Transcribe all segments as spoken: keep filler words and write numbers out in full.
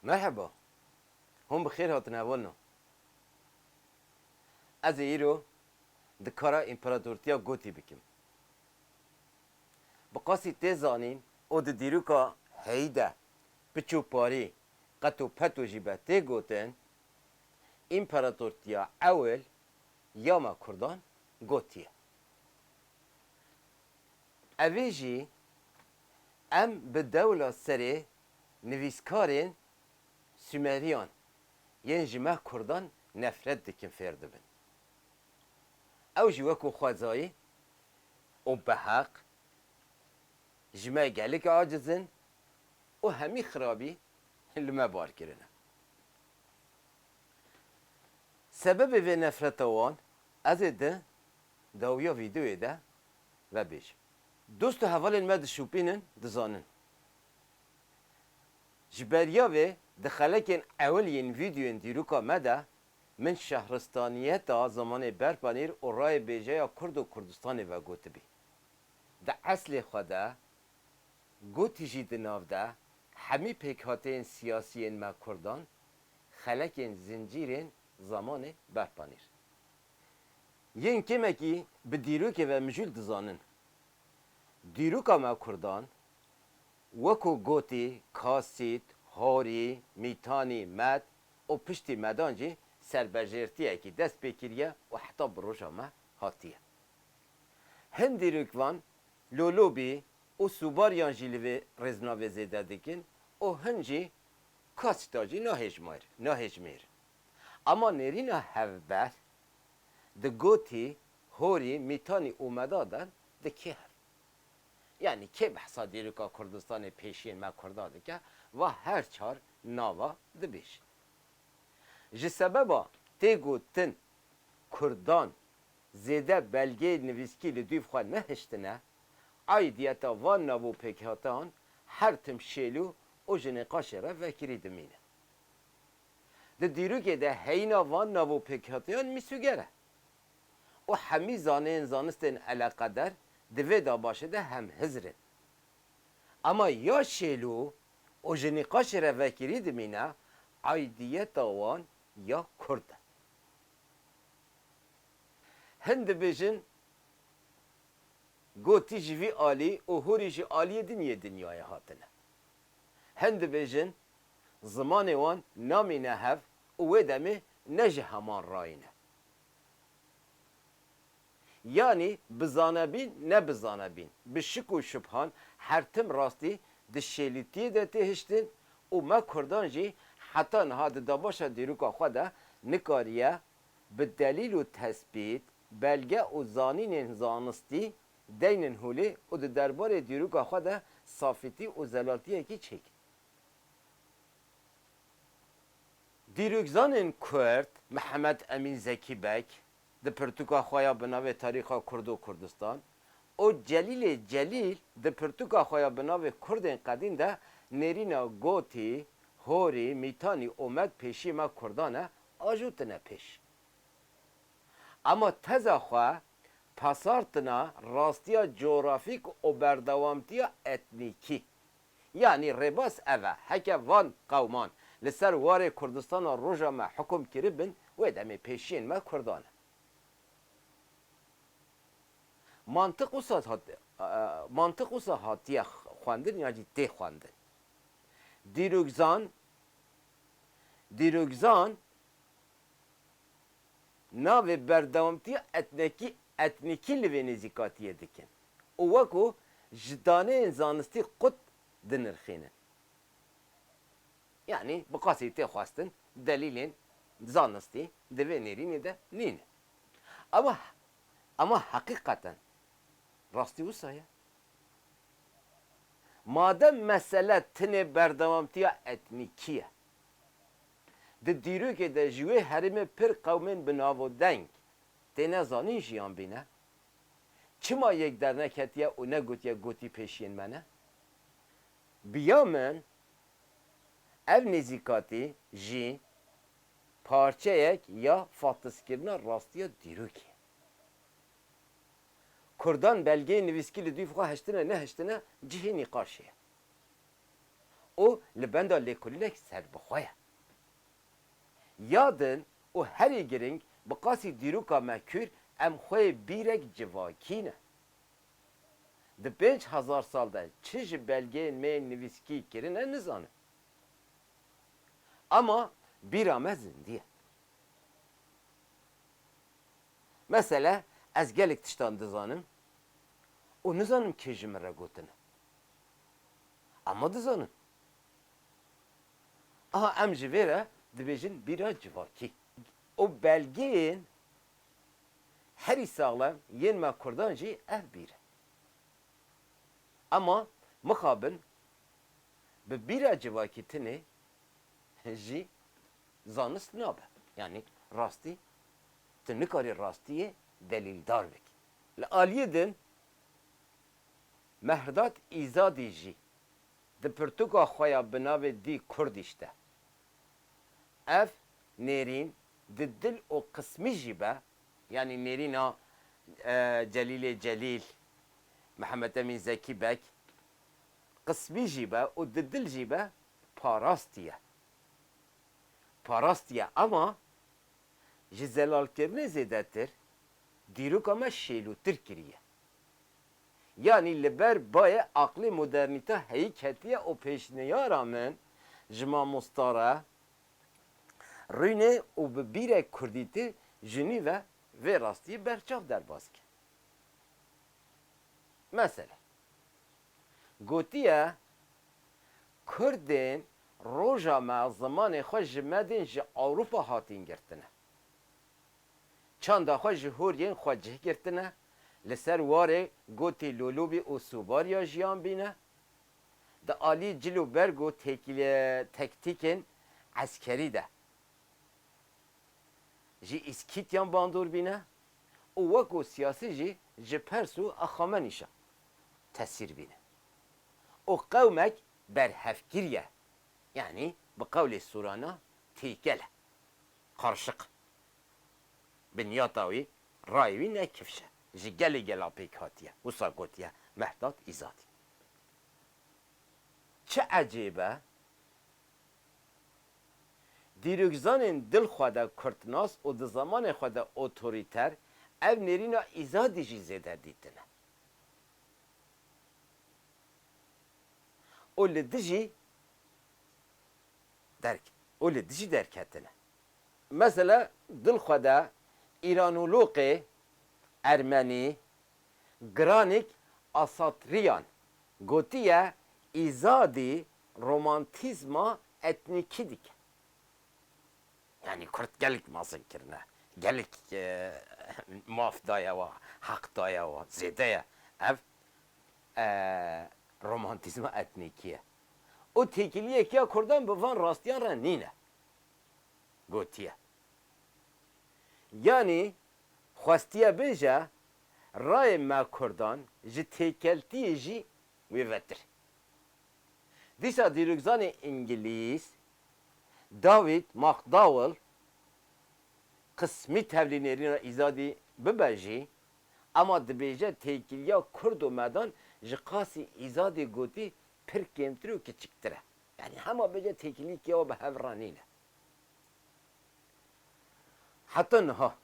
Merheba. Hûn bi xêr hatin hevalno. Ez ê îro di kara împaratortiya Gotî bikim. Bi qasî tê zanîn û di dîroka heyî de piç û parî, qet û peto jî be tê gotin, împaratortiya ewil ya me kurdan Gotî ye. Evê jî em bi dewla serê nivîskarên Sumeriyan yên ji me kurdan nefret dikin fêr dibin. Ew jî wekû xwezayî û bi heq ji me gelek aciz in û hemî xirabî li me bar kirine. Sebebê vê nefreta wan ez ê di dawiya vîdeoyê de vebêjim. Dost û hevalên me dişopînin, dizanin. Ji beriya vê di xelekên ewil yên vîdeoyên dîroka me de min şehristaniyeta zimanê berpanîr û rayê bêjeya Kurd û Kurdistanê vegotibî. Di eslê xwe de Gotî jî di nav de hemî pêkhateyên siyasî yên me kurdan xelekên zincîrên zamanê berpanîr. Yên kêmekî bi dîrokê ve mijûl dizanin. Dîroka me kurdan wekû Gotî, Kasît, Horî, Mîtanî, Med û piştî Medan jî serbejêrtiyekî dest pê kiriye û heta bi roja me hatiye. Hin dîrokvan Lolobî û Sûbariyan jî li vê rêznavê zêde dikin û hin jî Kasîta jî nahêjmêr, nahêjmêr. Ama nêrîna hevber di Gotî, Horî, Mîtanî û Meda de di kê hev? Yanî kê behsa dîroka Kurdistanê pêşiyên me Kurda dike, va her çar nava dibêjin. Ji sebeba tê gotin Kurdan zêde belgeyê nivîskî li dûv xwe nehiştine, aîdiyeta van nav û pêkhateyan her tim şêlû û ji nîqaşê re vekirî dimîne. Di dîrokê de heyîna van nav û pêkhateyan mîsoger e. Û hemî zaneyên zanistên eleqeder di vê dabaşê de hemhizr in. Ema ya şêlû û ji nîqaşê re vekirî dimîne, aîdiyeta wan ya Kurd e. Hin dibêjin, Gotî ji vî alî û Horî ji aliyê din yê dinyayê hatine. Hin dibêjin, zimanê wan namîne hev û wê demê ne ji heman rayî ne. Yanî bizane bîn, ne bizane bîn, bi şik û şubhan her tim rastî di şêlûtiyê de tê hiştin û me kurdan jî heta niha di dabaşa dîroka xwe de nikariye bi delîl û tesbît, belge û zanînên zanistî deynin holê û di derbarê dîroka xwe de safîtî û zelaltiyekî çêkin. Dîrokzanên Kurd Mihemed Emîn Zekî Beg di pirtûka xwe ya bi navê Tarîxa Kurd û Kurdistan û Celîlê Celîl di pirtûka xwe ya bi navê Kurdên Qedîm de nêrîna Gotî, Horî, Mîtanî û Med pêşiyê me Kurdan e, ajotine pêş. Ema teza xwe pasartina rastiya cografîk û berdewamtiya etnîkî. Yanî rêbaz ev e, heke van qewman li ser warê Kurdistana roja me hukum kiribin, wê demê pêşiyên me Kurdan e. Mantiq wisa hat-, e, mantiq wisa hatiye xwendin yan jî tê xwendin. Dîrokzan, dîrokzan navê berdewamtiya etnekî, etnîkî li vê nêzîkatiyê dikin û wekû ji daneyên zanistî qut dinirxînin. Yanî bi qasî tê xwestin delîlên zanistî di vê nêrînê de nîne. Ama, ama heqîqeten rastî wisa ye. Madem mesele tinê berdewamtiya etnîkî ye, di dîrokê de ji wê herêmê pir qewmên bi nav û deng têne zanîn jiyan bîne, çima yek derneketiye û negotiye Gotî pêşiyên me ne? Bi ya min ev nêzîkatî jî parçeyek ya fatiskirina rastiya dîrokê ye. Kurdan belgeyê nivîskî li dûv xwe hiştine nehiştine cihê nîqaşê ye. û li benda lêkolînek serbixwe ye. Ya din û herî giring bi qasî dîroka me kûr em xwe yê bîrek civakî ne. Di pênc hezar sal de çi ji belgeyên me yên nivîskî kirine nizanim. Ama bîra me zindî ye. Mesele, ez gelek tiştan dizanim û nizanim kê ji min re gotine. Ama dizanim. Aha em ji vê re dibêjin bîra civakî. Û belgeyên herî saxlem yên me kurdan jî ev bîr e. Ema mixabin bi bîra civakî tinê jî zanist nabe. Yanî rastî, tu nikarî rastiyê delîldar bikî. Li aliyê din Mehrdad Îzadî jî di pirtûka xwe ya bi navê Dî Kurdîş de, ev nêrîn di dil û qismî jî be, yanî nêrîna, e, Celîlê Celîl, Mihemed Emîn Zekî Beg, qismî jî be û di dil jî be, parastiye. Parastiye, ama ji zelalkirinê zêdetir dîroka me şêlotir kiriye. Yanî li ber bayê aqlê modernîte heyî ketiye û pêşniyara min ji mamosta re rûnê û bi bîrek kurdîtir ji nû ve vê rastiyê berçav derbas ke. Mesele, gotiye, Kurdên roja me zimanê xwe ji me dên ji Ewropa hatîn girtine. Çanda xwe ji hûr yên xwe cih girtine, li ser warê gotê lolobî û sûbariya jiyan bîne, di alî cil û berg û têkilê-, tektîkên eskerî de ji Îskîtiyan bandor bîne û weko siyasî jî ji Pers û Examenîşa tesîr bîne. Û qewmek berhevkirî ye. Yanî bi qewlê Surana têkel e. Qarşiq. Binyata wî, rayê wî ne kifş e. Ji gelê gela pêk hatiye. Wisa gotiye Mehdad Îzadî. Çi ecêb e, dîrokzanên dil xwe de kurdnas û di zemanê xwe de otorîter ev nêrîna Îzadî jî zêde dîtine. Û li dijî derk-, û li dijî derketine. Mesela, dil xwe de Îranoloqê Ermenî Granîk Asatriyan gotiye, Îzadî romantîzma etnîkî dike. Yanî Kurd gelek mezin kirine. Gelek, e, maf daye wa, heq daye wa. Zêde ye. Ev, e, romantîzma etnîkî ye. Û têkiliyek ya Kurdan bi van rastiyan re nîne. Gotiye. Yanî xwestiye bêje, rayê me Kurdan ji têkeltiyê jî wê vetir. Dîsa dîrokzanê îngilîz David McDowell qismî tevlî nêrîna Îzadî bibe jî, ema dibêje têkiliya Kurd û Medan ji qasî Îzadî gotî pir kêmtir û kiçiktir e. Yanî hema bêje têkilîkê wa bi hev re nîne. Heta niha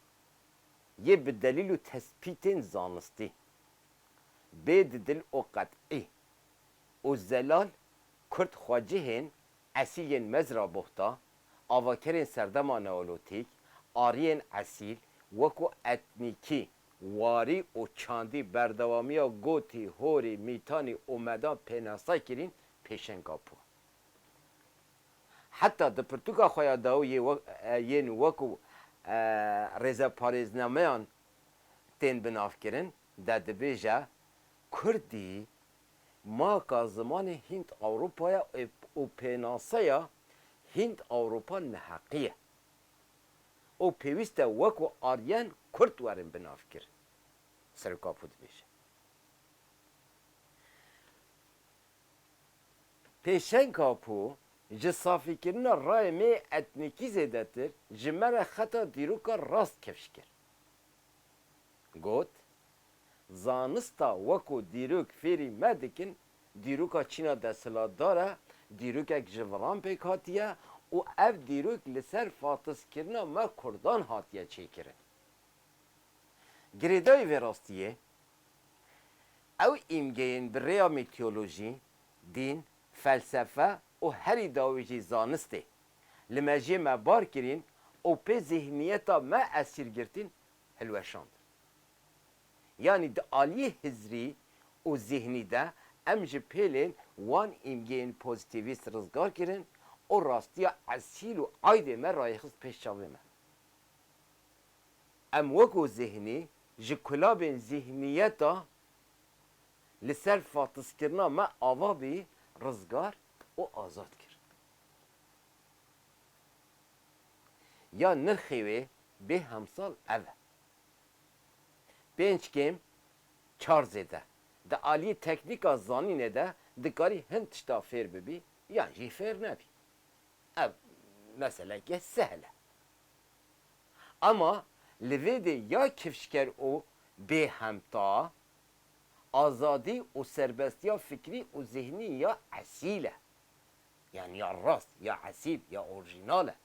yê bi delîl û tespîtên zanistî, bê didil û qet'î û zelal Kurd xwecihên esîl yên Mezra Buxta, avakerên serdema neolotîk, ariyên esîl, wekû etnîkî, warî û çandî berdewamiya gotî, horî, mîtanî û medan pênase kirîn pêşenga bû. Heta di pirtûka xwe ya dawî yê we-, e, yên wekû, e, rêzeparêznameyan tên binavkirin de dibêje, Kurdî maka zimanê Hînd-Ewropa ye û pênaseya Hînd-Ewropa neheqî ye û pêwîst e wekû Aryen Kurd werin binavkirin. Serokapû dibêje. Pêşenga Apo ji safîkirina rayê me yê etnîkî zêdetir ji me re xeta dîroka rast kifş kir. Got, Zanista weko dîrok fêrî me dikin, dîroka çîna desthilatdar e, Dîrokek ji viran pêk hatiye û ev dîrok li ser fatizkirina me Kurdan hatiye çêkirin. Girêdayî vê rastiyê, ew îmgeyên bi rêya mîtolojî, dîn, felsefe û herî dawî jî zanistê li mejiyê me bar kirîn û pê zîhniyeta me esîr girtîn, hilweşandin. Yanî di aliyê hizrî û zîhnî de em ji pêlên wan îmgeyên pozîtîvîst rizgar kirin û rastiya esîl û aydê me rayêxist pêş çavê me. Em wekû zîhnî ji kulabên zîhniyeta li ser fatizkirina me ava bî, rizgar û azad kir. Ya nirxê wê bê hemsal ev e. Pênc kêm çar zêde. Di aliyê teknîka zanînê de dikarî hin tişta fêr bibî yan jî fêr nebî. Ev meseleke sehl e. Ama li vê dê ya kifşker û bêhemta, azadî û serbestiya fikrî û zihnî ya esîl e. Yanî ya rast, ya esîl, ya orjînal e.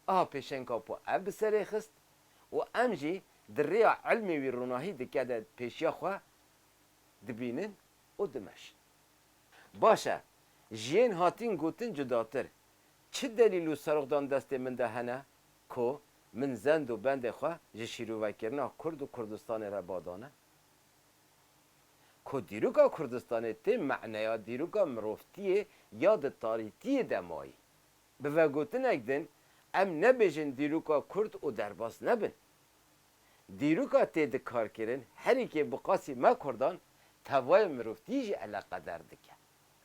Aha pêşenka ku ev bi serê xist û em jî di rêya ilmê wî ronahî dike de pêşiya xwe dibînin û dimeşin. Baş e, ji yên hatîn gotin cudatir, çi delîl û serokdan destê min de hene ku min zend û bendê xwe ji şîrovekirina Kurd û Kurdistanê re badane? Ku dîroka Kurdistanê tê me'neya dîroka mirovtiyê ya di tarîtiyê de mayî. Bi vegotinek din, em nebêjin dîroka Kurd û derbas nebin. Dîroka tê dikarkirin herî kê bi qasî me Kurdan tevayê mirovtiyî jî eleqeder dike.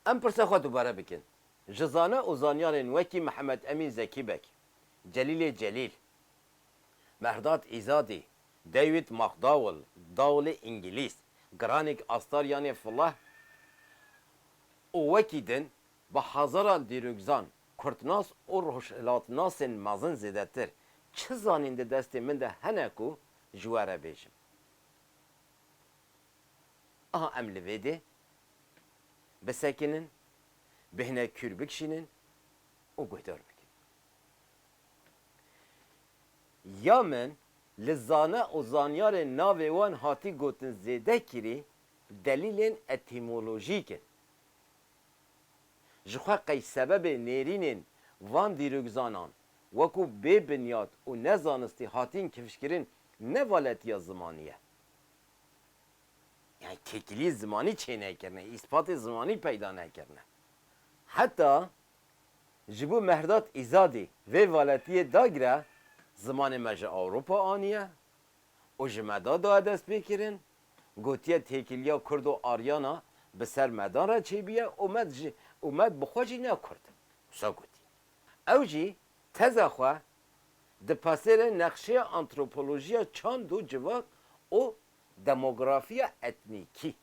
Em pirsa xwe dubare bikin. Ji zane û zanyarên wekî Mihemed Emîn Zekî Beg, Celîlê Celîl, Mehrdad Îzadî, David McDowell, Dawlê Îngilîz, Granîk Astaryanê Fileh û wekî din bi hezaran dîrokzan, kurdnas û rojhilatnasên mezin zêdetir çi zanîn di destê min de hene ku ji we re bêjim? Aha em li vê dê bisekinin, bêhne kûr bikişînin û guhdar bikin. Ya min li zane û zanyarên navê wan hatî gotin zêde kirî delîlên etîmolojîk in. Ji xwe qey sebebê nêrînên van dîrokzanan wekû bê binyat û nezanistî hatîn kifşkirin ne valetiya zimanî ye. Yani têkilî zimanî çênekirine, îspatê zimanî peyda nekirine. Heta ji bo Mehrdad Îzadî vê valetiyê dagire, zimanê me ji Ewropa aniye û ji me da daye destpêkirin, gotiye têkiliya Kurd û Aryana bi ser medan re çêbûye û me ji, û me bi xwe jî ne Kurd. Wisa gotî. Ew jî teza xwe dipasêre nexşeya antropolojiya çand û civak û demografiya etnîkî.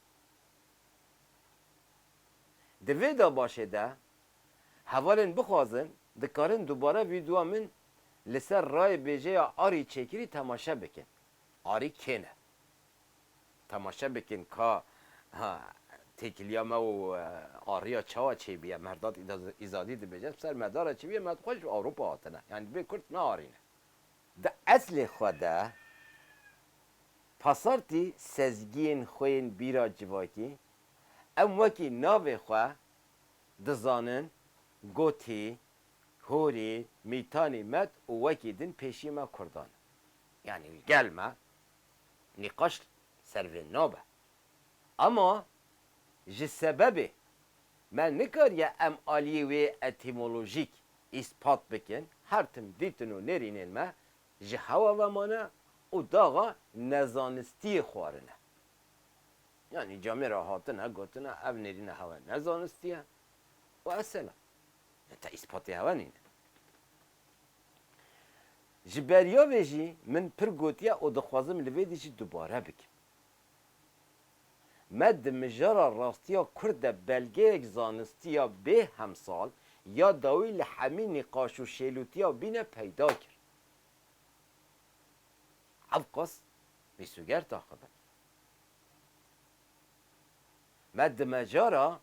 Di vê dabaşê de hevalên bixwazin, dikarin dubare vîdyoya min li ser rayê bêjeya Arî çêkirî temaşe bikin. Arî kê ne? Temaşe bikin ka, ha, têkiliya me û, e, Arîya çawa çêbûye. Mehrdad Îda-, Îzadî dibêje, ser medara çêbûye, me xwe ji Ewropa hatine. Yani bê Kurd ne Arî ne. Di eslê xwe de pasartî sezgiyên xwe yên bîra civakî, em wekî navê xwe dizanin, gotî, horî, mîtanî, met û wekî din pêşî me Kurdan. Yani gel me nîqaş ser vê nabe. Ama ji sebebê me nikariye em aliyê wê etîmolojîk îspat bikin, her tim dîtin û nêrînên me ji hewa ve mane û daxa nezanistiyê xwarine. Yani camêra hatine gotine ev nêrîna hewa nezanistî ye û esela. Te îspatê hewa nîne. Ji beriya vê jî min pir gotiye û dixwazim li vê dî jî dubare bikim. Me di mijara rastiya Kurd de belgeyek zanistiya bê hemsal ya dawî li hemî nîqaş û şêlûtiya bîne peyda kir. Ewqas mîsoger taxibin. Me di mijara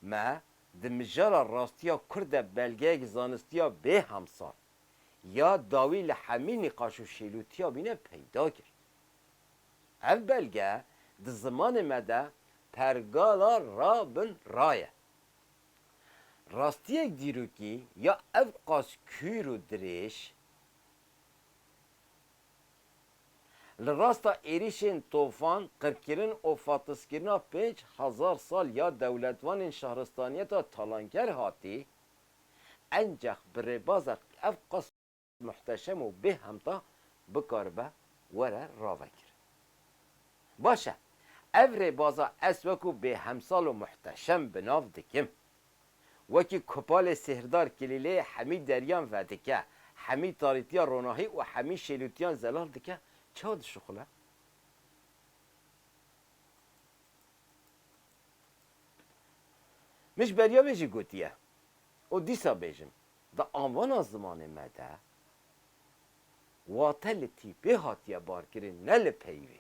Me di mijara rastiya Kurd de belgeyek zanistiya bêhemsal ya dawî li hemî nîqaş û şêlûtiya bîne peyda kir. Ev belge di zimanê me de pergala ra bin ra ye. Rastiyek dîrokî ya ev qas kûr û dirêj, li rasta êrîşên tofan, qirkirin û fatiskirina pênc hezar sal ya dewletvanên şahristaniyeta talanker hatî, encex bi rêbazek ev qas muhteşem û bêhemta bikaribe were ravekirin. Baş e, ev rêbaza ez wekû bêhemsal û muhteşem bi nav dikim. Wekî kopalê sêhrdar kilîleyê hemî deriyan vedike, hemî tarîtiya ronahî û hemî şêlûtiyan zelal dike, çawa dişuxile? Min ji beriya vê jî gotiye û dîsa bêjim, di avana zimanê me de wate li tîpê hatiye barkirin, ne li peyvê.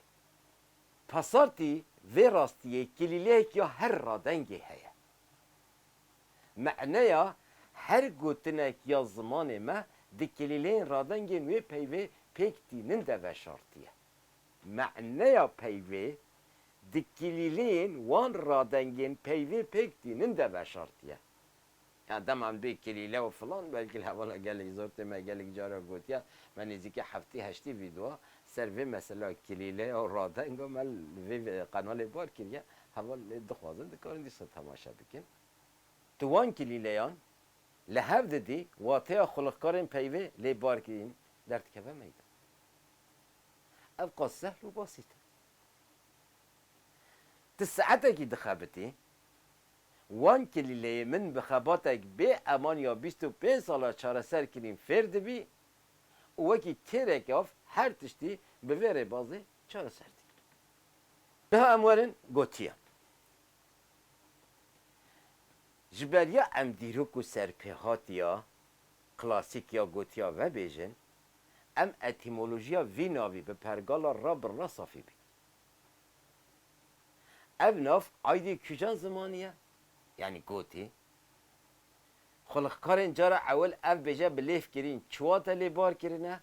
Pasartî vê rastiyê kilîleyek ya her radengê heye. Me'neya her gotinek ya zimanê me di kilîleyên radengên wê peyvê pêk tînin de veşartiye. Me'neya peyvê di kilîleyên wan radengên peyvê pêk tînin de veşartiye. Ya dema em bê kilîle û filan, belkî li hevala gelek zor tê, me gelek cara gotiye, me nêzîkî heftê heştê vîdeo ser vê mesela kilîleya û radenga me li vê qenalê bar kiriye. Heval lê dixwazin dikarin dîsa temaşe bikin. Tu wan kilîleyan li hev didî, wateya xulixkarên peyvê lê bar kirîn derdikeve meydan. Ev qas sehl û basît e. Tu saetekî dixebitî, wan kilîleyê min bi xebatek bê eman ya bîst û pênc sala çareser kirîn fêr dibî û wekî têrek av her tiştî bi vê rêbazê çareser dikir. Niha em werin gotiya. Ji beriya em dîrok û serpêhatiya klasîk ya gotiya vebêjin, em etîmolojiya vî navî bi pergala ra bi ra safî bikin. Ev nav aydê kîjan zimanî ye? Yanî gotî. Xulixkarên cara ewil ev bêje bi lêv kirîn çi wate lê bar kirine?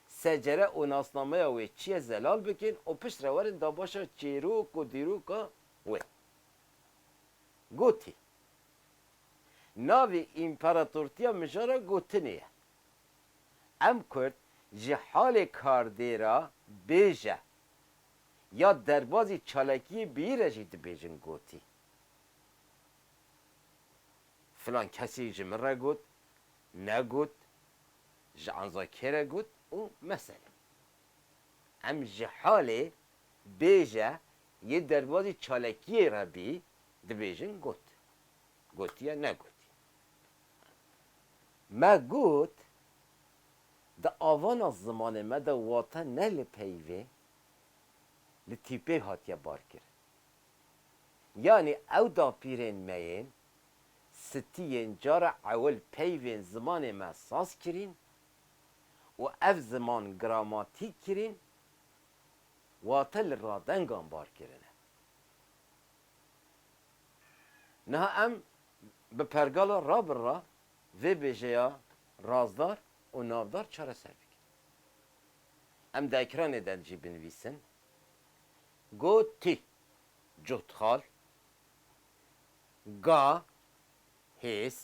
Secere û nasnameya wê çi ye zelal bikin û piştre werin dabaşa çêrok û dîroka wê. Gotî. Navê împaratortiya mijara gotinê ye. Em Kurd ji halê kardêra bêje ya derbazî çalakiyê bî re jî dibêjin gotî. Filan kesî ji min re got, negot, ji anza kê re got û mesele. Em ji halê bêje yê derbazî çalakiyê re bî, dibêjin got. Gotiye, negotî. Me got, di avana zimanê me de wate ne li peyvê, li tîpê hatiye barkirin. Yanî ew dapîrên me yên stî yên cara ewil peyvên zimanê me saz kirîn û ev ziman gramatîk kirîn, wate li radengan bar kirine. Niha em bi pergala ra bi ra vê bêjeya razdar û navdar çareser bikin. Em di ekranê de jî binivîsin. Gotî, cuhtxal, ga, hêz,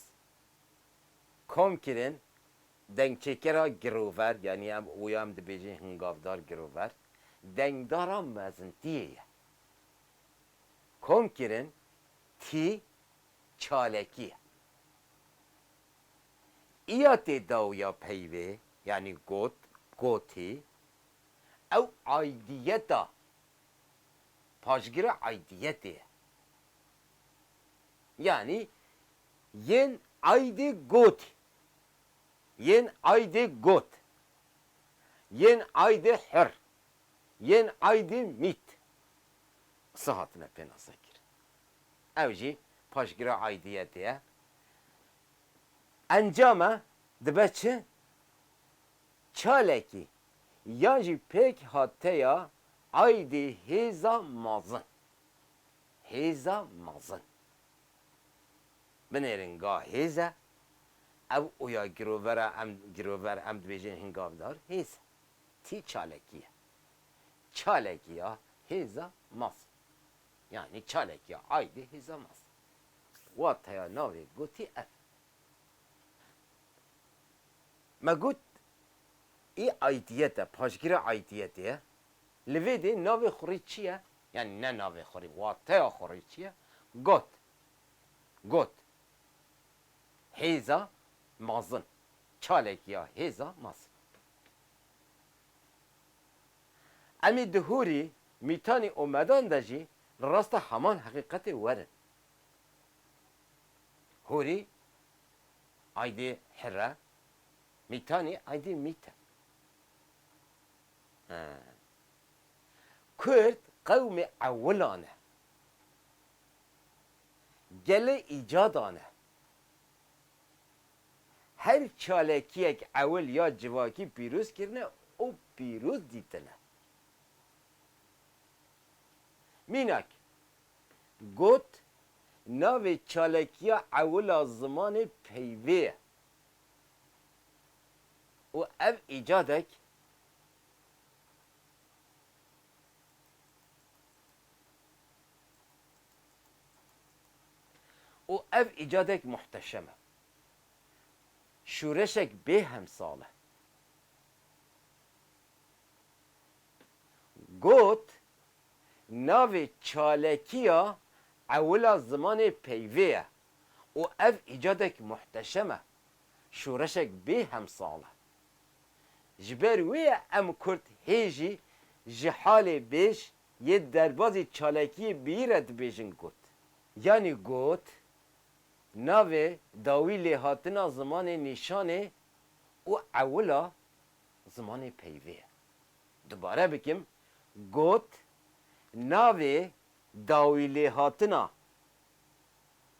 komkirin, dengçêkera girover, yanî em, wê em dibêjin hingavdar girover, dengdara mezintiyê ye. Komkirin, tî, çalekî ye. Îya tê dawiya peyvê, yanî got, gotî, ew aydiyeta, paşgira aydiyetê ye. Yanî yên aydê gotî, yên aydê got, yên aydê hir, yên aydê mît. Qise hatine pênasekirin. Ew jî paşgira aydiyetê ye. Encame dibe çi? Çalekî yan jî pêkhateya aydê hêza mezin. Hêza mezin. Binêrin ga hêz e. Ev oya girovera em, girover em dibêjin hingavdar hêz e. Tî çalekî ye. Çalekî ya hêza maz. Yanî çalekî ya aydê hêza maz. Wateya navê gotî ev. Me got, î aydiyet e, paşgirê aydiyetê ye. Li vê dê navê xurî çi ye? Yanî ne navê xurî, wateya xurî çi ye? Got. Got. Hêza mazin. Çalekî ya hêza mazin. Em ê di hûrî, mîtanî û medan de jî li rasta heman heqîqetê werin. Hûrî aydê hir e, mîtanî aydê mît e. He. Kurd qewmê ewilan e. Gelê îcadan e. Her çalekiyek ewil ya civakî pîroz kirine û pîroz dîtine. Mînak, got, navê çalekiya ewil a zimanê peyvê ye. Û ev îcadek û ev îcadek muhteşem e. Şûreşek bê hemsal e. Got, navê çalekiya ewila zimanê peyvê ye û ev îcadek muhteşem e, şoreşek bê hemsal e. Ji ber wê ye em Kurd hê jî ji halê bêj yê derbazî çalekiyê bîyî re dibêjin got. Yanî got, navê dawî lêhatina zimanê nîşanê û ewila zimanê peyvê ye. Dubare bikim, got, navê dawî lêhatina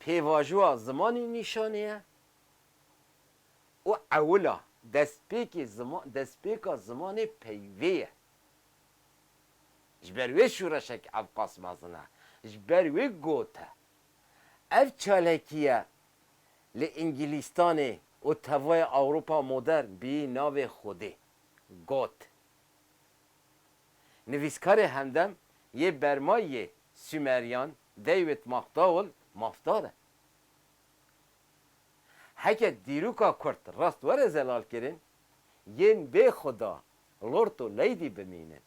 pêvajoya zimanê nîşanê ye û ewila destpêkê zima-, destpêka zimanê peyvê ye. Ji ber wê şûreşek ewqas mezin e. Ji ber wê got e. Ev çalekî ye li Îngilîstanê û tevayê Ewropa modern bî navê Xwedê. Got. Nivîskarê hemdem yê bermayî yê Sumeriyan David McDowell mafdar e. Heke dîroka Kurd rast were zelalkirin, yên bê Xuda, Lord û Lady bimînin.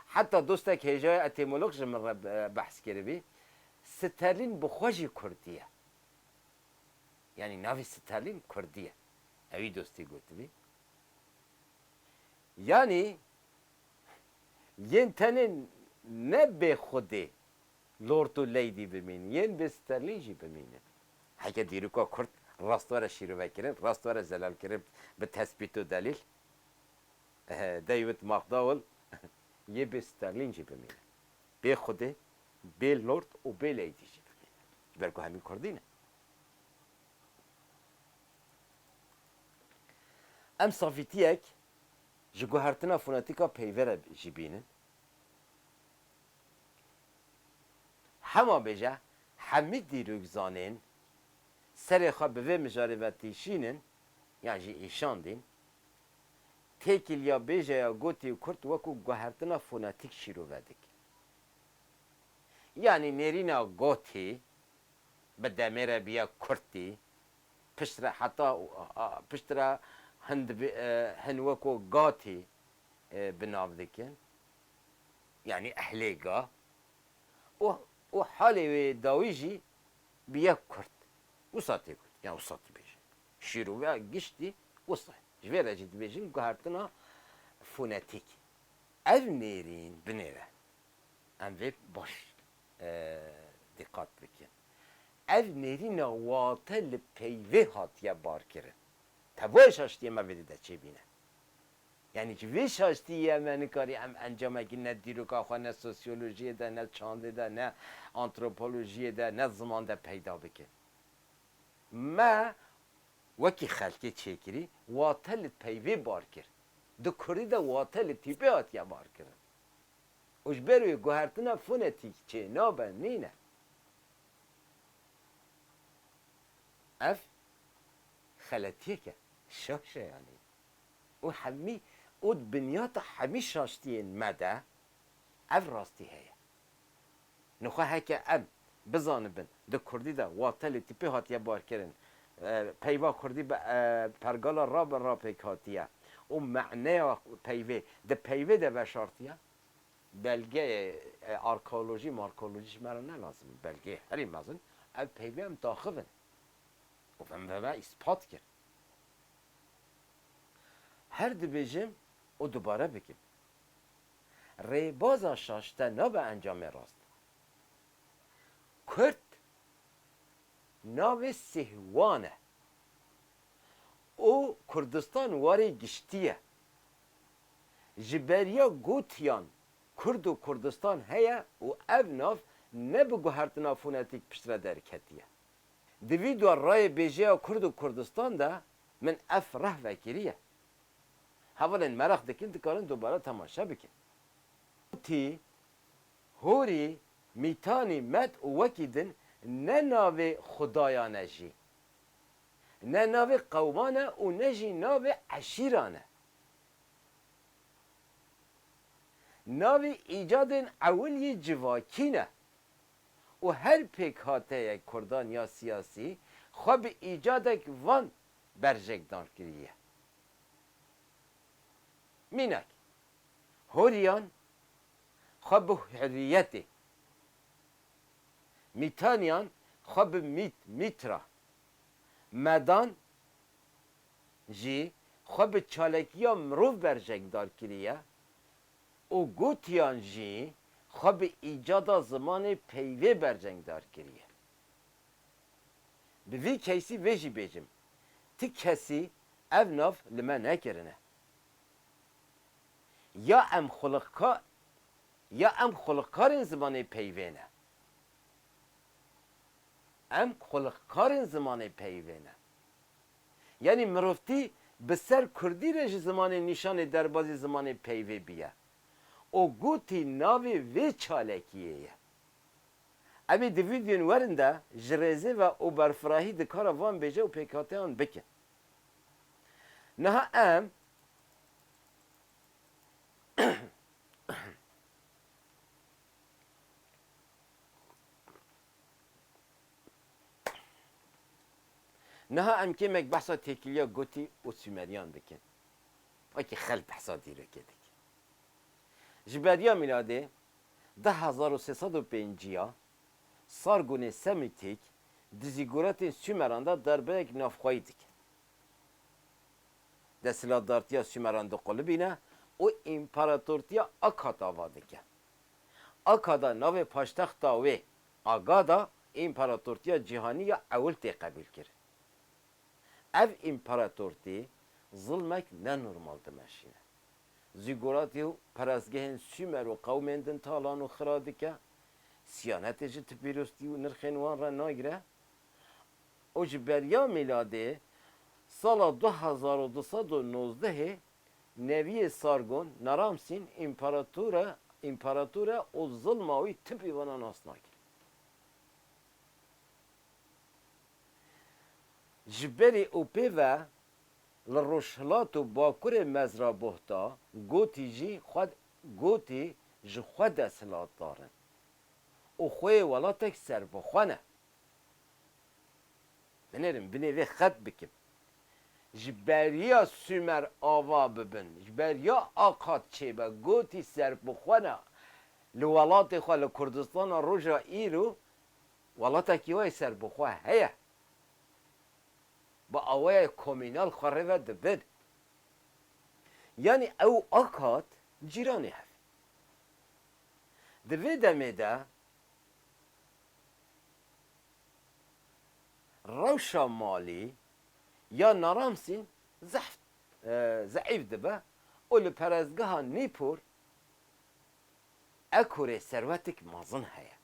Heta dostek hêjayê etîmolog ji min re be-, behs kiribî, sterlîn bi xwe jî kurdî ye. Yanî navê sterlîn kurdî ye. Ewî dostî gotibî. Yanî yên tenê ne bê Xwedê Lord û Lady bimînin, yên bê sterlîn jî bimînin. Heke dîroka Kurd rast were şîrove kirin, rast were zelal kirin bi tespît û delîl, eh, David McDowell yê bê sterlîn jî bimînin. Bê Xwedê, bê Lord û bê Lady jî bimînin. Ji ber ku hemî Kurdî ne. Em safîtiyek ji guhertina fonetîka peyvê re jî bînin. Hema bêje, hemî dîrokzanên serê xwe bi vê mijarê ve tîşînin yan jî îşandîn, têkiliya bêjeya gotî û kurt wekû guhertina fonetîk şîrove dikin. Yanî nêrîna gotî bi demê re biya kurtî, piştre heta, a, a, piştre hin dibi-, e, hin weko gatî, e, bi nav dikin. Yanî ehlê ga. Û, û halê wê dawî jî biya kurt. Wisa tê got. Yan wisa dibêje. Şîroveya giştî wisa. Ji vê re jî dibêjin guhertina fonetîk. Ev nêrîn binêre. Em vê baş, e, dîqat bikin. Ev nêrîna wate li peyvê hatiye barkirin. Tevayê şaştiyê me vê dide çêbîne. Yanî ji vê şaştiyê me nikarî em encamekî ne dîroka xwe, ne sosyolojiyê de, ne çandê de, ne antropolojiyê de, ne ziman de peyda bikin. Me wekî xelkê çêkirî, wate li peyvê bar kir. Di kurdî de wate li tîpê hatiye barkirin. Û ji ber wê guhertina fonetîk çênabe nîne. Ev xeletiyek e. Şaş e yanî. Û hemî, û di binyata hemî şaştiyên me de ev rastî heye. Nixwe heke em bizanibin, di kurdî de wate li tîpê hatiye barkirin, e, peyva kurdî bi, e, pergala ra bi ra pêk hatiye û me'neya peyvê di peyvê de veşartiye, belgeyê, e, arkeolojî, markeolojî ji me re ne lazim in. Belgeyê herî mezin, ev peyvê em daxivin û em ve me îspat kir. Her dibêjim û dubare bikim. Rêbaza şaşte nabe encamê rast. Kurd navê Sihwan e û Kurdistan warê giştî ye. Ji beriya gotiyan Kurd û Kurdistan heye û ev nav ne bi guhertina fonetîk piştre derketiye. Di vî dua rayê bêjeya Kurd û Kurdistan de min ev reh vekiriye. Hevalên meraq dikin, dikarin dubare temaşe bikin. Gotî, Horî, Mîtanî, Med û wekî din ne navê xudayan e jî, ne navê qewman e û ne jî navê eşîran e. Navê îcadên ewil yê civakî ne û her pêkhateyek kurdan ya siyasî xwe bi îcadek van berjekdar kiriye. Mînak, Horiyan xwe bi hurriyetê, Mîtaniyan xwe bi mît, mîtra, Medan jî xwe bi çalekiya mirov berjengdar kiriye û Gotiyan jî xwe bi îcada zimanê peyvê berjengdar kiriye. Bi vî keysî vê jî bêjim, ti kesî ev nav li me nekirine. Ya em xuliqka-, ya em xuliqkarên zimanê peyvê ne. Em xuliqkarên zimanê peyvê ne. Yanî mirovtî bi ser kurdî re ji zimanê nîşanê derbazî zimanê peyvê biye. Û gotî navê vê çalekiyê ye. Em ê di vîdyoyên werin de ji rêzê ve û berfirahî di kara van bêje û pêkhateyan bikin. Niha em Niha em kêmek behsa têkiliya gotî û Sumeriyan bikin. Wekî xelk behsa dîrokê dikin. Ji beriya mîladê du hezar û sê sed û pêncî ya Sargonê Semîtîk di zîguratên Sumeran de darbeyek navxweyî dike. Desthilatdartiya Sumeran diqulibîne û împaratortiya Akad ava dike. Akada navê paştexta wê Agada împaratortiya cîhanî ya ewil tê qebûlkirin. Ev împaratortî zilmek nenormal dimeşîne. Zîguratî û perestgehên Sumer û qewmên din talan û xira dike, siyanetê ji tipîrostî û nirxên wan re nagire û ji beriya mîladê sala du hezar û du sed û nozdehê Neviyê Sargon, Naramsîn, împarator e, împarator e û zilma wî tipî vana nas nake. Ji berî û pê ve li rojhilat û bakurê Mezrabohta gotî jî xwe, gotî ji xwe desthilatdar in û xweyê welatek serbixwe ne. Binêrin, binê vê xet bikim. Ji beriya Sumer ava bibin, ji beriya Akad çêbe, gotî serbixwe ne. Li welatê xwe, li Kurdistana Roja îro, welatekî wê serbixwe heye. Bi awayê komînal xwe rê ve dibin. Yanî ew Akad cîranê hev. Di vê demê de rewşa malî ya Naramsîn zehf, e, zeîf dibe û li perestgeha Nîpur Ekorê serwetek mezin heye.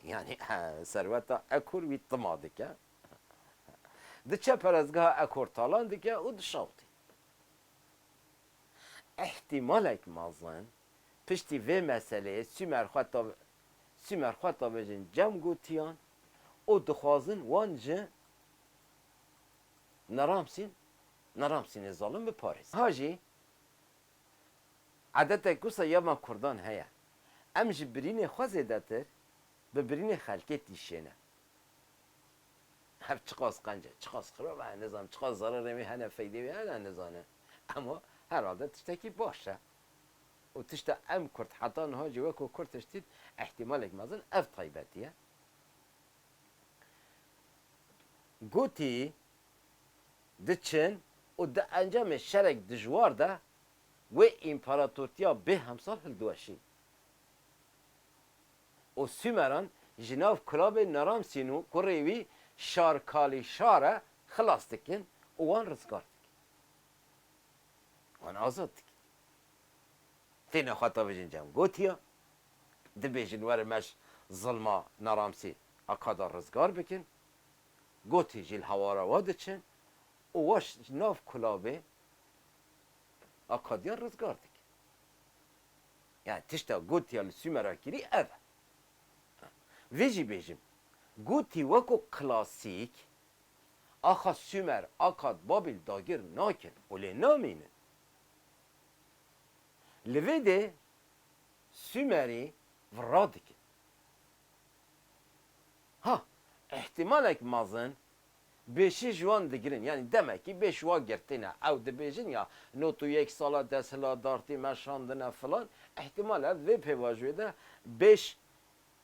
Yanî, serweta Ekor wî tima dike. Diçe perestgeha Ekor talan dike û dişewitî. Îhtîmalek mezin piştî vê meseleyê Sumer xwe ta-, Sumer xwe tabêjin cem gotiyan û dixwazin wan ji Naramsîn, Naramsînê zalim biparêz. Ha jî edetek wisa ya me kurdan heye. Em ji birînê xwe zêdetir bi birînê xelkê dîşêne. Ev çiqas qenc e, çiqas xirab e, nizam, çiqas zararê wê hene, feydê wê hene, nizane. Ema herhalde tiştekî baş e. Û tişta em Kurd heta niha jî weko Kurd tiştî, ihtimalek mezin ev taybetî ye. Gotî diçin û di encamê şerek dijwar de wê împaratortiya bê hemsal hildiweşîn. Û Sumeran ji nav kulabê Naramsîn û kurê wî Şarkalî Şare xilas dikin û wan rizgar dikin. Wan azad dikin. Têne xwe tavêjin cem Gotiya. Dibêjin werin me ji zilma Naramsîn Akada rizgar bikin. Gotî jî li hawara wa diçin û wa ji nav kulabê Akadiyan rizgar dikin. Yani tişta Gotiya li Sumera kirî ev e. Vê jî bêjim, Gotî weko klasîk, axa Sumer, Akad, Babîl dagir nakin û lê namînin. Li vê de Sumerî vira dikin. Ha, ihtimalek mezin bêşî ji wan digirin. Yani demekî bêş wa girtine. Ew dibêjin ya not û yek sala desthilatdartî me şandine filan. Ihtimal ev vê pêvajoyê de bêş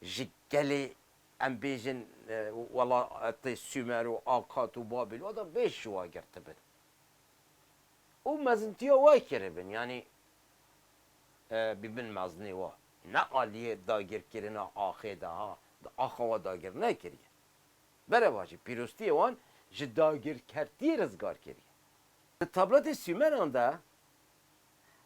ji gelê, em bêjin, e, welatê Sumer û Akad û Babîl, wa da bêş ji wa girtibin. Û mezintiya wa kiribin, yanî, e, bibin mezinê wa. Ne aliyê dagirkirina axê de ha, di axa wa dagir nekiriye. Berevajî pîrostiyê wan ji dagirkertiyê rizgar kiriye. Di tabletê Sumeran de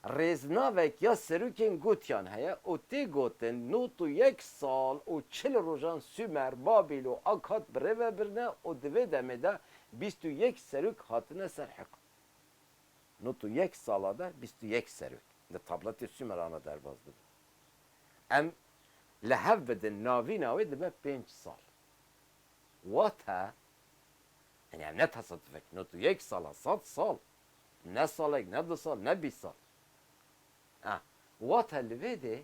rêznavek ya serokên Gotiyan heye û tê gotin not û yek sal û çil rojan Sumer, Babîl û Akad bi rê ve birine û di vê demê de bîst û yek serok hatine ser hukm. Not û yek sala de bîst û yek serok di tabletê Sumeran re derbas dibin. Em li hev bidin, navîna wê dibe pênc sal. Wate, yani ev ne tesadufek, not û yek sala, sed sal. Ne salek, ne du sal, ne bîst sal. Ha, wate li vê de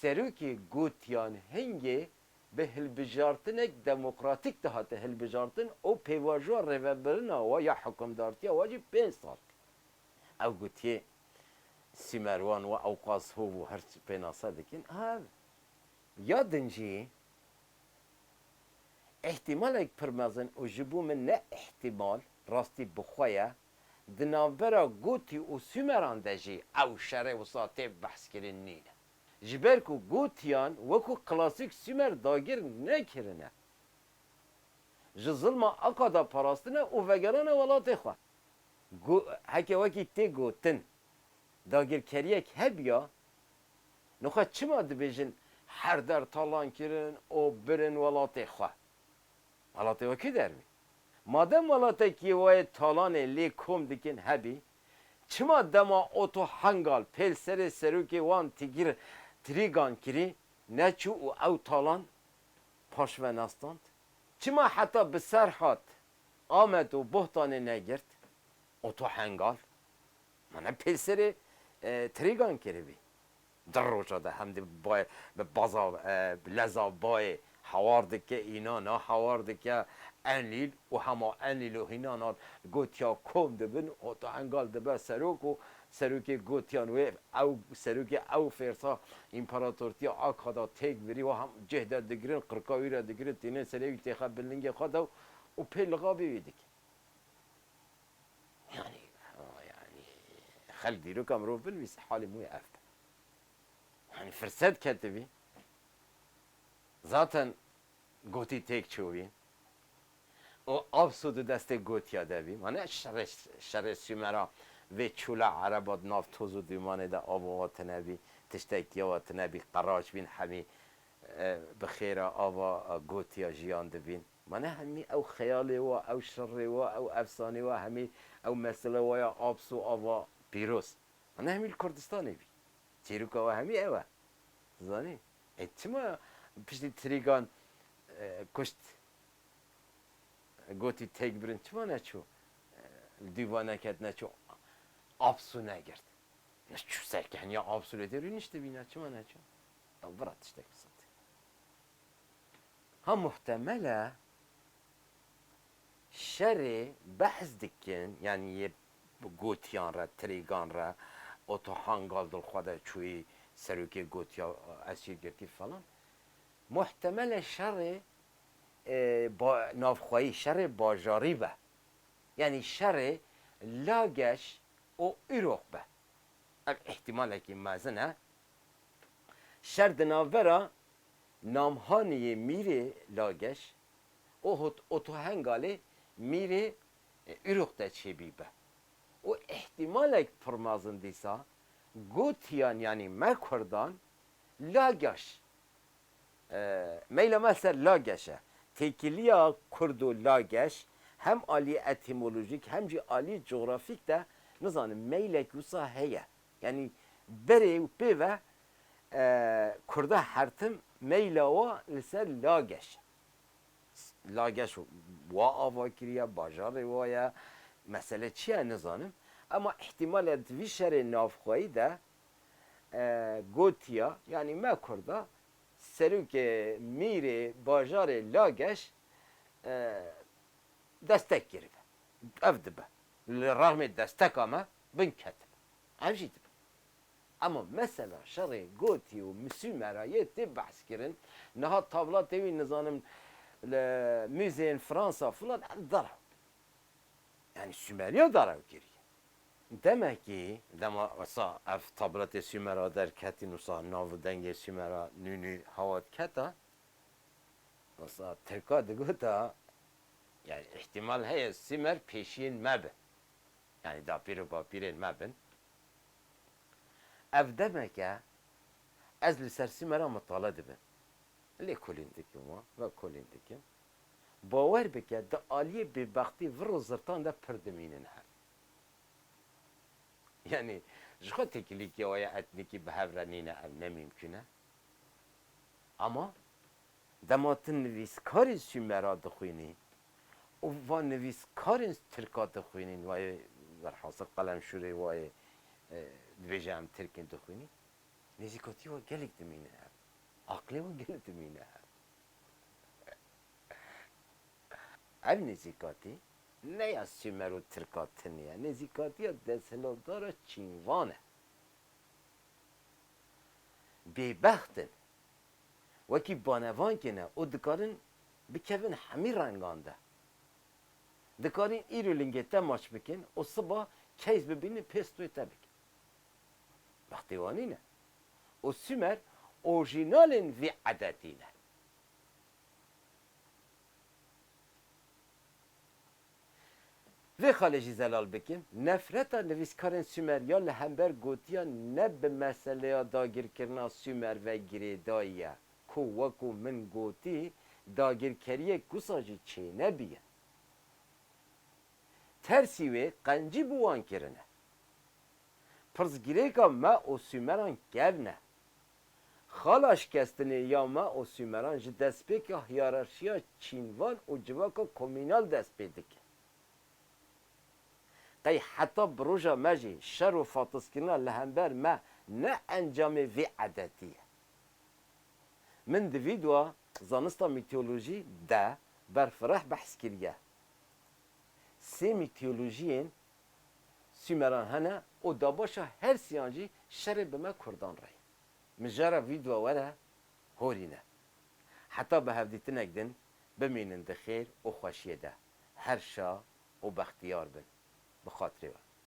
serokê Gotiyan hingê bi hilbijartinek demokratîk dihate hilbijartin û pêvajoya rêvebirina wa ya hukimdartiya wa jî pênc sal. Ew gotiye Simerwan wa ewqas hov û hirç pênase dikin. Ev ya din jî, îhtîmalek pir mezin û ji bo min ne îhtîmal, rastî bi xwe ye, di navbera Gotî û Sumeran de jî ew şerê wisa tê behskirin nîne. Ji ber ku Gotiyan wekû klasîk Sumer dagir nekirine. Ji zilma Akada parastine û vegerane welatê xwe. Go-, heke wekî tê gotin, dagirkeriyek hebiya, nixwe çima dibêjin her der talan kirin û birin welatê xwe? Welatê we kê der bî? Madem welatekî wayê talanê lê kom dikin hebî, çima dema Oto Hengal pêlserê serokê wan Tigir Trîgan kirî, neçû û ew talan paşve nestand? Çima heta bi ser hat Amed û Bohtanê negirt? Oto Hengal. Mane pêlserê, e, Trîgan kiribî. Di roja de hem di bay-, bi baza, e, bi leza bayê hawar dike, înan a hawar dike Enlîl û hema Enlîl û hînan a gotiya kom dibin, Oto Hengal dibe serok û serokê gotiyan wê, ew serokê ew fêrsa împaratortiya Akada têk birî û hem cih de digirin, qirka wî re digirin, tînin serê wî têxe bin lingê xwe de û pê lixabê wî dikin. Yani, yanî, xelk dîroka mirov binivîse halê mûyê ev be. Yani, firset ketibî. Zaten gotî têk çûbî. Û Apso di destê gotiya de bî. Mane şerê, şerê Sumera vê çûla Ereba di nav toz û dûmanê de ava wa tine bî, tiştek ya wa tine bî, qeraç bîn hemî, e, bi xêra ava, e, gotiya jiyan dibîn. Mane hemî ew xeyalê wa, ew şerê wa, ew efsanê wa, hemî ew mesele wa ya Apso ava pîroz. Mane hemî li Kurdistanê bî. Çîroka wa hemî ew e. Zanî? E, çima piştî Trîgan, e, kuşt, e, Gotî têk birin çima neçû? Li dû va neket neçû Apsû negirt. Neçû serkehniya Apsû lê tê rûniştibîne çima neçû? Ew bira tiştek bi sed. Ha muhtemel e şerê behs dikin, yanî yê gotiyan re, tirêgan re, oto hangal dil xwe de çûyî serokê gotiya esîr girtî falan. Muhtemel e şerê, e, ba-, navxweyî, şerê bajarî be. Yanî şerê Lageş û Îroq be. Ev îhtimalekî mezin e. Şer di navbera Namhaniyê mîrê Lageş û hot-, Otohengalê mîrê, e, Îroq de çêbî be. Û îhtimalek pir mezin dîsa gotiyan, yanî me kurdan, Lageş. E, meyla me ser Lageş e. Têkiliya kurd û Lageş hem alî etîmolojîk hem jî alî cografîk de, nizanim, meylek wisa heye. Yanî berê û pê ve, e, kurda hertim meyla wa li ser Lageş e. Lageş wa ava kiriye, bajarê wa ye. Mesele çi ye nizanim. Ema îhtimal e di vî şerê navxweyî de, e, gotiya, yanî me kurda, serokê mîrê bajarê Lageş, e, destek kiribe. Ev dibe. Li rexmê desteka me bin ketibe. Ev jî dibe. Ema mesela şerê gotî û Misûmera yê tê behs kirin, niha tablatê wî nizanim li muzeyên Fransa filan ev derew. Yanî Sumeriya derew kiriye. Demekî, dema wisa ev tabletê Sumera derketîn, wisa nav û dengê Sumera nû nû hewa diketa, wisa Tirka digota, yanî îhtimal heye Sumer pêşiyên me bin. Yanî dapîr û bapîrên me bin. Ev demek e ez li ser Sumera mitale dibim. Lêkolîn dikim wan, vekolîn dikim. Bawer bike, di aliyê bêbextî vir û zirtan de pir dimînin hev. Yanî, ji xwe têkilîkê we ya etnîkî bi hev re nîne, ev ne mimkun e. Ama dema tu nivîskarên Sumera dixwînî û van nivîskarên Tirka dixwînîn, wayê, werhasil qelemşûrê wayê, e, dibêje em Tirk in dixwînî, nêzîkatî we gelek dimîne ev. Aqlê we gelek dimîne ev. Ev nêzîkatî ne ya Sumer û Tirka tenê ye, nêzîkatiya desthilatdara Çînvan e. Bêbext in. Wekî banevankê ne û dikarin bikevin hemî rengan de. Dikarîn îro lingê te maç bikin û siba keys bibînin pêstoyê te bikin. Bextê wan nîne. Û Sumer orjînalên vî edetî ne. Vê xalê jî zelal bikim, nefreta nivîskarên Sumer ya li hember gotiya ne bi meseleya dagirkirina Sumer ve girêdayî ye, ku wekû min gotî, dagirkeriyek wisa jî çênebûye. Tersî wê qencî bi wan kirine. Pirsgirêka me û Sumeran kevn e. Xala şikestinê ya me û Sumeran ji destpêka hiyerarşiya Çînvan û civaka komînal dest pê dike. Qey heta bi roja me jî şer û fatiskirina li hember me ne encamê vê edetî ye. Min di vîdyoa zanista mîtolojî de berfireh behs kiriye. Sê mîtolojiyên Sumeran hene û dabaşa her siyan jî şerê bi me Kurdan re ye. Mijara vîdyoa were horîne. Heta bi hevdîtinek din bimînin di xêr û xweşiyê de. Her şa û bextiyar bin. Bi xatirê we.